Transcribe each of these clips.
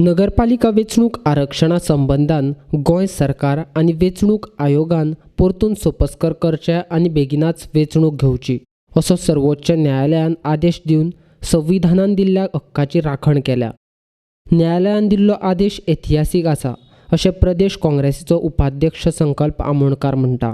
नगरपालिका वेंचणूक आरक्षणा संबंदान गोंय सरकार आनी वेंचणूक आयोगान परतून सोपस्कर करचे आनी बेगिनाच वेंचणूक घेवची असो सर्वोच्च न्यायालयान आदेश दिवन संविधानान दिल्ल्या हक्काची राखण केल्या. न्यायालयान दिल्लो आदेश इतिहासीक आसा अशें प्रदेश काँग्रेसीचो उपाध्यक्ष संकल्प आमोणकार म्हणटा.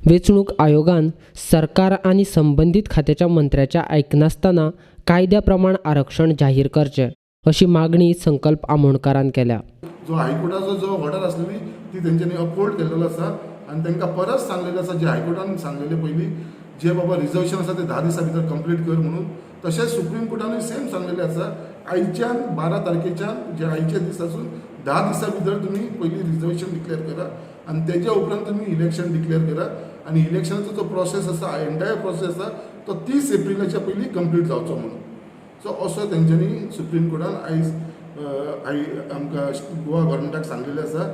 वेंचणूक आयोगान सरकार आनी संबंदीत खात्याच्या मंत्र्याच्या आयकनासतना कायद्या प्रमाण आरक्षण जाहीर करचें अशी मागणी संकल्प आमोणकारान केल्या. जो हायकोर्टाचो जो ऑर्डर आसलेली ती तेंच्यांनी अपहोल्ड केल्लो आसा आनी तांकां परत सांगलेलें आसा, जे हायकोर्टान सांगलेलें पयलीं, जे बाबा रिजर्वेशन आसा ते 10 दिसां भितर कंप्लीट कर म्हणून. तशेंच सुप्रीम कोर्टानूय सेम सांगलेलें आसा, आयच्यान 12 तारखेच्यान, जे आयचे दीस आसून 10 दिसां भितर तुमी पयलीं रिजर्वेशन डिक्लेअर करा आनी तेज्या उपरांत तुमी इलेक्शन डिक्लेअर करा आनी इलेक्शनाचो जो प्रोसेस आसा, एंटायर प्रोसेस आसा, तो 30 एप्रिलाच्या पयलीं कंप्लीट जावचो म्हणून. सो असो तेंच्यांनी सुप्रीम कोर्टान आयज आमकां गोवा गव्हर्मेंटाक सांगलेलें आसा.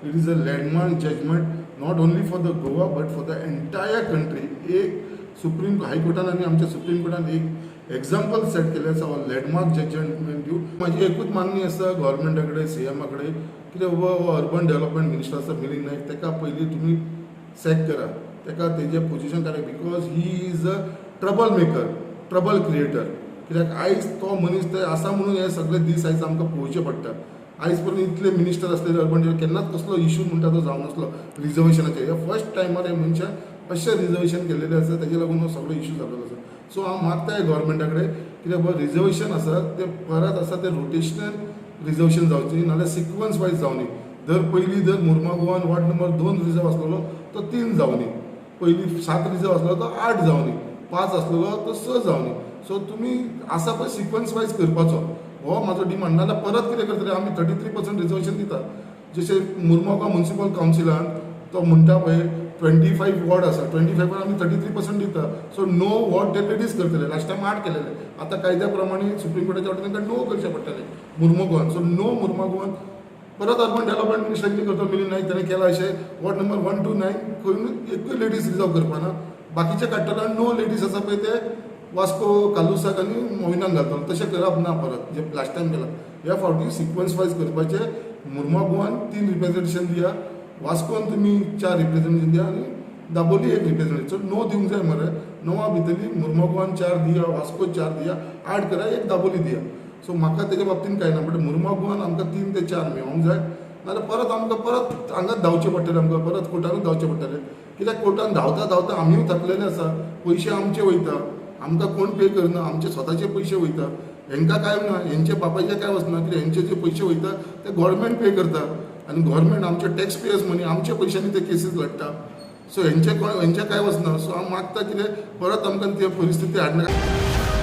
It is a landmark judgment not only for the Goa but for the entire country. एक सुप्रीम हायकोर्टान आनी आमच्या सुप्रीम कोर्टान एक एग्जाम्पल सेट केलें आसा, हो लँडमार्क जजमेंट दिवन. म्हाजी एकूच मागणी आसा गव्हर्मेंटा कडेन, सीएमा कडेन, कितें बाबा हो अर्बन डेव्हलपमेंट मिनिस्टर आसा मिलिंद नायक, ताका पयलीं तुमी सॅक करा, ताका तेजें पोजिशन काडा, because he is a trouble maker, trouble creator. कित्याक आयज तो मनीस ते आसा म्हणून हे सगळे दीस आयज आमकां पळोवचे पडटा. आयज पर्यंत इतले मिनिस्टर आसलेले अर्बन, केन्नाच कसलो इशू म्हणटा तो जावं नासलो रिजर्वेशनाचेर. हे फर्स्ट टायमार हे मनशान अशें रिजर्वेशन केल्लेलें आसा, तेजे लागून हो सगळो इशू जाल्लो आसा. सो हांव मागता हे गव्हर्मेंटा कडेन, कित्याक बाबा रिजर्वेशन आसा तें परत आसा तें रोटेशनल रिजर्वेशन जावचें, नाल्यार सिक्वन्स वायज जावनी. जर पयलीं जर मुर्मागोवान वॉर्ड नंबर 2 रिजर्व आसलेलो तो 3 जावनी, पयलीं 7 रिजर्व आसलो तो 8 जावनी, 5 आसलेलो तो 6 जावनी. सो तुमी आसा पळय सिक्वन्स वायज करपाचो हो म्हाजो डिमांड. नाजाल्यार परत कितें करतले, आमी 33% रिजर्वेशन दिता, जशें मुर्मोगांव म्युनिसिपल कावन्सिलान तो म्हणटा पळय 25 वॉर्ड आसा, 25 आमी 33% दिता. सो णव वॉर्ड ते लेडीज करतले. लास्ट टायम 8 केलेले, आतां कायद्या प्रमाणे सुप्रीम कोर्टाच्या वटेन तांकां 9 करचे पडटले मुर्मोगांवान. सो 9 मुर्मोगांवान परत अर्बन डेव्हलपमेंट मिनिस्टर कितें करता मिलिंद नायक, ताणें केलां अशें वॉर्ड नंबर 1, 2, 9 खंय एकूय लेडीज रिजर्व करपाना, बाकीचे काडटले आनी 9 लेडीज आसा पळय ते वास्को कालुसाक आनी मोविनाक घालतलो. तशें करप ना परत, जे लास्ट टायम केलां. ह्या फावटी सिक्वन्स वायज करपाचें. मुर्मोगांवान 3 रिप्रेझेंटेशन दिया, वास्कोन तुमी 4 रिप्रेझेंटेशन दिया आनी दाबोली एक रिप्रेझेंटेशन. सो 9 दिवंक जाय मरे. 9 भितरली मुर्मोगांवान 4 दिया, वास्को 4 दिया, 8 करा, एक दाबोली दिया. सो म्हाका तेज्या बाबतीन कांय ना, बट मुर्मोगांवान आमकां 3 ते 4 मेळोंक जाय, नाजाल्यार परत आमकां परत हांगाच धांवचें पडटलें, आमकां परत कोर्टानूच धांवचें पडटलें. कित्याक कोर्टान धांवता धांवता आमीय थकलेले आसा. पयशे आमचे वयता, आमकां कोण पे करना, आमचे स्वताचे पयशे वयता. हेंकां कांय ना, हेंचे बापायचे कांय वचना, कित्याक हेंचे जे पयशे वयता ते गव्हर्मेंट पे करता आनी गव्हर्मेंट आमचे टॅक्स पेयर्स मनी, आमच्या पयशांनी ते केसीस लढटा. सो हेंचे कोण, हेंचे कांय वचना. सो हांव मागता कितें, परत आमकां ते परिस्थिती हाडनाका.